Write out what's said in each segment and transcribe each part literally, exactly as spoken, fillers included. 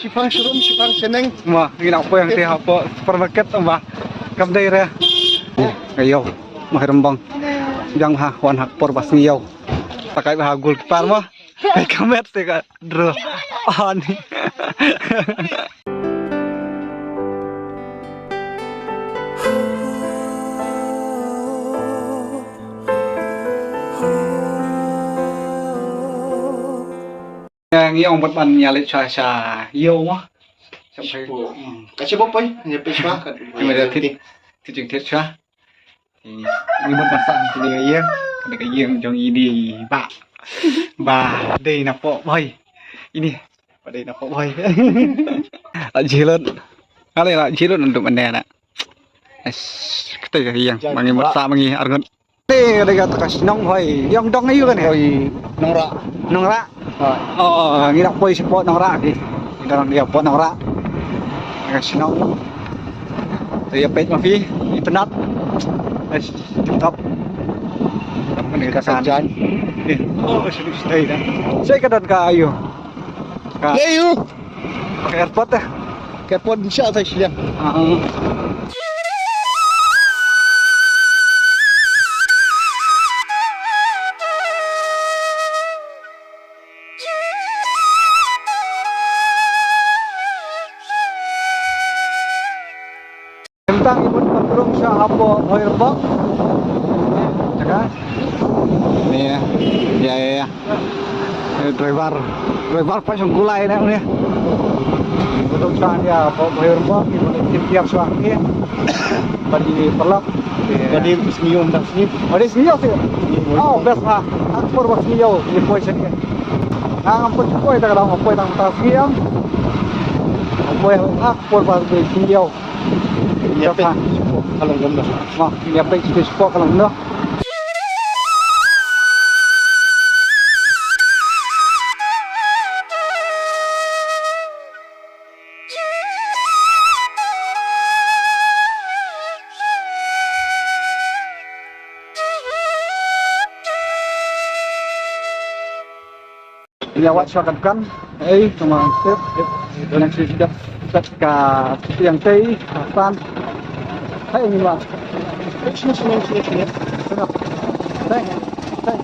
Shipang shrum, shipang shaneng. Ma, ngi nang poi hangtei hapoh supermarket, ma. Kam dei re. Ka ïew Bhoi Rymbong. Biang ha, wan ha ka por ba sngi ïew. Takai ba ha goalkeeper ma. Kai ka met te ka draw. Ani. Ngi ong bad ban ïa leit sha sha ïew ma. Sha poi. Ka sha poi, ïa poi sha ka. Ngi ma da thit, thit jing thit sha. Ngi mut ban sah sini ïa ïing, ka dei ka ïing jong i dei ba. Ba dei na pok Bhoi. Ini ba dei na pok Bhoi. La jilot. Ngalai la jilot untuk mane na. Es, kita ïa ïing, mangi mut sah mangi arngut. Te ka dei kata ka shnong Bhoi. Ïong dong aïu kane? Bhoi Nongrah. Nongrah. Oh, ngi dak poi shapoh Nongrah ki. Ngi dak ïa poh Nongrah. Ka shnong. Te ïa peit ma phi, itynnad. Ai, tip top. Kam kane ka kan. Eh, oh, sini stay dah. Saya ka don ka aïu. Ka. Aïu. Ka airport dah. Ka airport insya Allah shiliang. Ah. Tang i mut ban rung sha hapoh Bhoi Rymbong. Jaka. Ni ya. Ya ya ya. Eh, driver, driver pa shong kulai na ni. Rung sha ni hapoh Bhoi Rymbong, i mut tim tiar sha ni. Badi pelak. Badi snium dah snium. Badi snium sih. Oh, best lah. Akpor bas snium. Ni poi sini. Ngam poi poi tak ada poi tang tas snium. Poi akpor bas snium. Ïa peit. Ka long dom dah. Ma, ïa peit, peit sport ka long dah. Ïa wat sha ka dukan. Ei, tang ma tip. Nang shu dap ka tiang tei, ka san. Hai ni ma. Sini sini sini sini. Teng. Teng.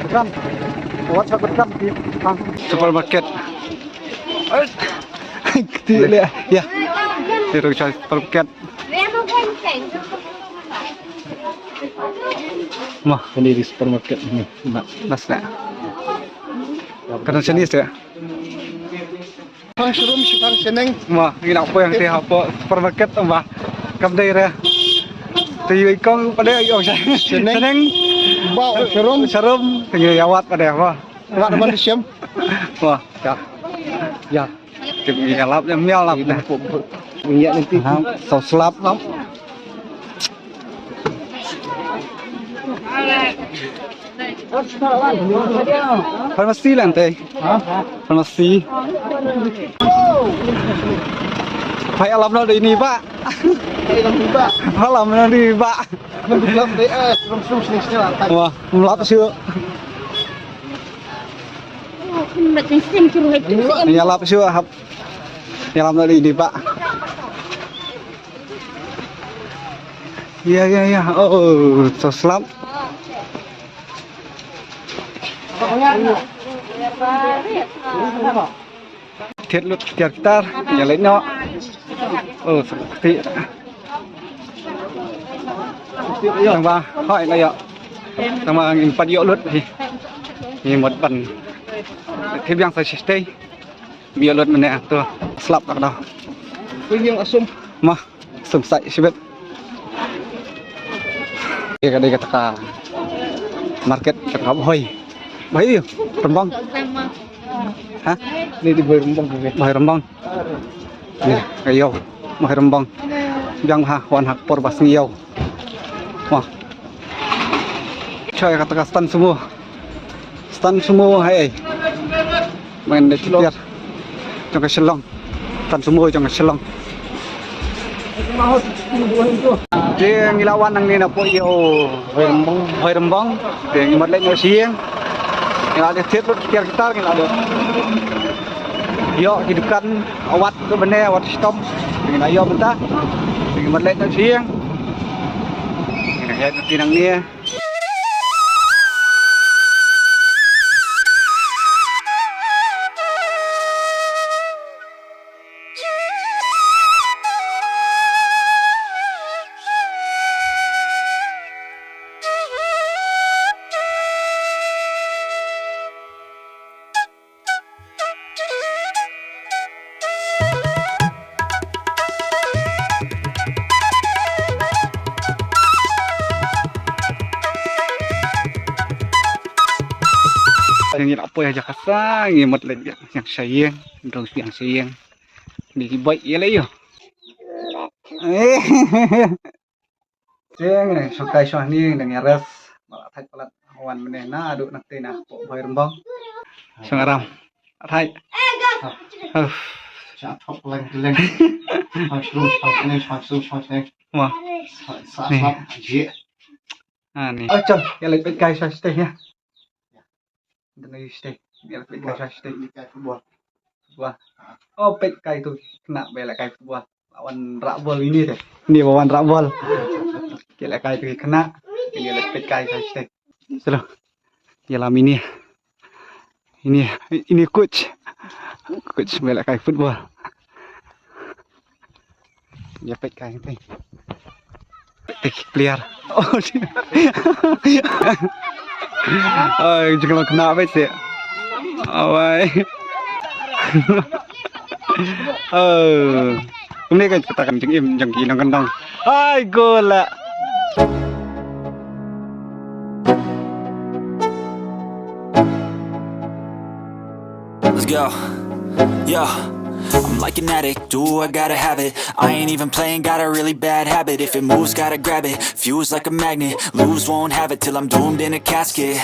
Dukan. Wat sha ka dukan di. Supermarket. Kti le ya. Di rung sha supermarket. Ma, ini di supermarket ni. Mas na. Kan sini sih. Pang shrum, shipang shaneng. Ma, ngi nang poi hangtei hapoh supermarket, ma. Kam dei re. Te ïa kong pada ïa shaneng. Shaneng. Bau shrum. Shrum. Te ïa wat pada, ma. Wat ban shim. Ma. Ya. Ya. Tip ngi ïalap ïa mial lap dah. Ngi ïa nanti. Ha, saw slap lap. Pharmacy lang tei. Ha? Pharmacy. Phai ïalap noh dei ni ba. Phai ïalap noh dei ni ba. Wah, mlap shuh. Ïalap shuh hap. Ïalap noh dei ni ba. Ïa ïa ïa. Oh, saw slap. Thied lut tiar kitar, ïa leit noh. Oh, sakti. Tang ba, hoi na ïoh. Tang ba ngin pat ïoh lut hi. Ngi mut ban. Thied biang sa shisha. Ïoh lut mynne to. Slap tak dah. Kuy yang asum. Mah. Sum sai shibit. Ka dei kata ka market kata ka Bhoi. Bhoi ïa Rymbong. Ha? Ni di Bhoi Rymbong. Bhoi Rymbong. Ni ka ïew Bhoi Rymbong. Biang ha wan ha ka por ba sngi ïew. Wah. Choi kata ka stand sumo. Stand sumo hai. Main dei tiar jong ka Shillong. Stand sumo jong ka Shillong. Te ngi la wan nangne na pdeng ïew Bhoi Rymbong. Te ngi mut leit noh sha ïing. Ngi la dep thied lut tiar kitar ngi la dep. Ïoh ki dukan awat tu bene, awat shitom. Ngin ïoh mynta. Ngin mat leit na sha ïing. Ngin ïoh mynta nangne. Ngi la poi ha jaka sa, ngi mut leit ïa sha ïing, dang sha ïing. Ni ki bike ïa la ïoh. Jeng ne, shu kai shu ni ne, ngi rest. Ba la thait palat wan mynne naduh nangte na pok bhoi rymbong. Shu ngaram. Thait. Uff. Sha thok leng leng. Shong shong shong shong shong shong shong. Mo. Sa sa. Ni. Sa ji. Ah, ni. Oh, chal, ïa leit peit kai sha shatei ïa. Dang ïa shatei. Ïa leit peit kai sha shatei. Kai football. Football. Oh, peit kai tu. Khynnah ba ïa leit kai football. Ba wan rah bol ïa ni te. Ni ba wan rah bol. Ki leit kai tu khynnah. Ïa leit peit kai sha shatei. Chalo. Ïalam ïa ni. Ini, ini coach. Coach ba ïa leit kai football. Ïa peit kai te. Peit ki player. Oh, ai, jingkhlong khynnah peit te. Awai. Oh. Kumne ka kata ka jingim jong ki nongkyndong. Ai, goal la. Let's go. Yeah. I'm like an addict, do I gotta have it. I ain't even playing, got a really bad habit. If it moves, gotta grab it. Fuse like a magnet, lose, won't have it till I'm doomed in a casket.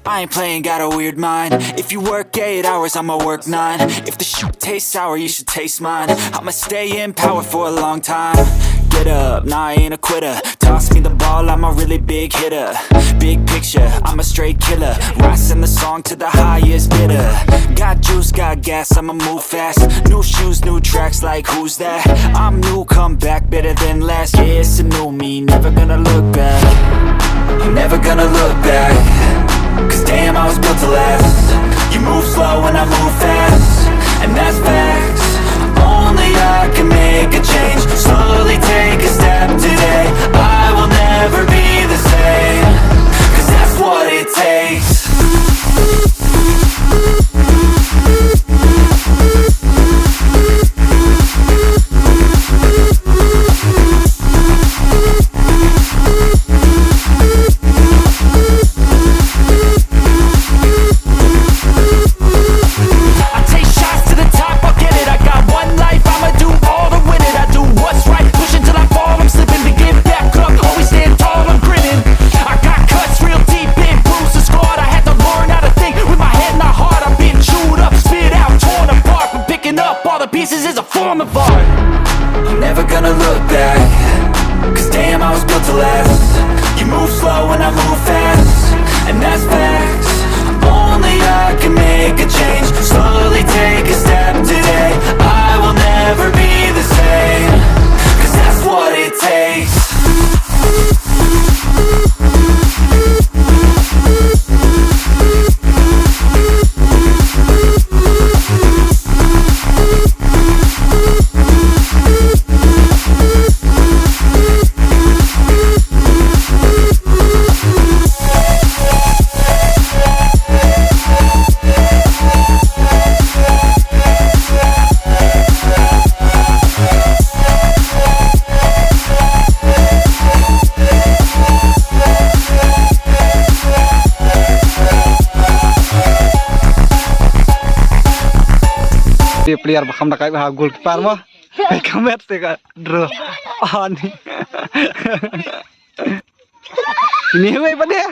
I ain't playing, got a weird mind. If you work eight hours, I'ma work nine. If the shit tastes sour, you should taste mine. I'ma stay in power for a long time. Get up, nah, I ain't a quitter. Toss me the ball, I'm a really big hitter. Big picture, I'm a straight killer. Rising the song to the highest bidder. Got juice, got gas, I'ma move fast. New shoes, new tracks, like who's that? I'm new, come back better than last. Yeah, it's a new me, never gonna look back. I'm never gonna look back. 'Cause damn, I was built to last. You move slow and I move fast, and that's facts. Only I can make a change. Slowly take a step today. I will never be the same. 'Cause that's what it takes. I take shots to the top, I'll get it. I got one life, I'ma do all to win it. I do what's right, push until I fall. I'm slipping to get back up, always stand tall, I'm grinning. I got cuts real deep, been bruised and scarred. I had to learn how to think with my head and my heart. I've been chewed up, spit out, torn apart, but picking up all the pieces is a form of art. I'm never gonna look back, 'cause damn, I was built to last. You move slow and I move fast, and that's facts. Only I can make a change. Slowly take a step today. I will never be the same, 'cause that's what it takes. Te player ba kham da kai ba ha goalkeeper mo. Ka met te ka draw. Ani. Ini wei ba dia.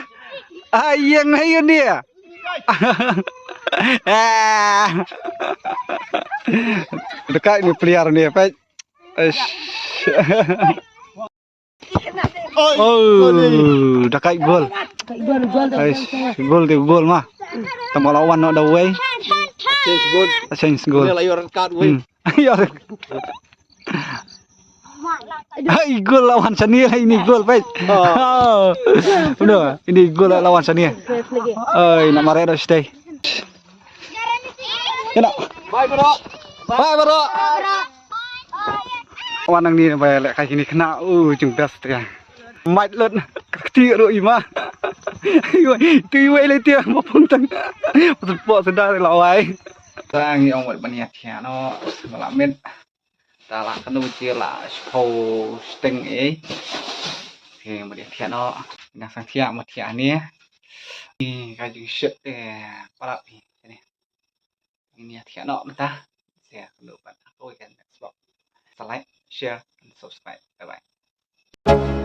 Ai yang hai ni. Ah. Da kai ni player ni, peit. Eish. Oh, da kai gol. Gol, gol, gol. Eish, gol dia gol mah. Tang ba la wan noh da wei. Change goal. Change goal. Ïa la ïoh red card wei. Hmm. Ïoh. Hai, gol la wan shane la, ini gol, peit. Oh. Udah, ini gol la wan shane. Ai, nak mareh dah stay. Kena. Bye bro. Bye bro. Wan nang ni, bye, leh kai kini kena. Uh, jing best ya. Mait lut. Kti ro ima. Ti wei le ti ma pung tang. Patut po sedar la wai. Tang yong wat bania thiah no. Ngala mit. Ta la kanu chi la spo sting e. He ma dia thiah no. Na sang thiah ma thiah ni. Ni ka jing shit e. Parap ni. Ni. Ni thiah no mata. Sia kanu pat. Ko ikan next vlog. Sa like, share and subscribe. Bye bye.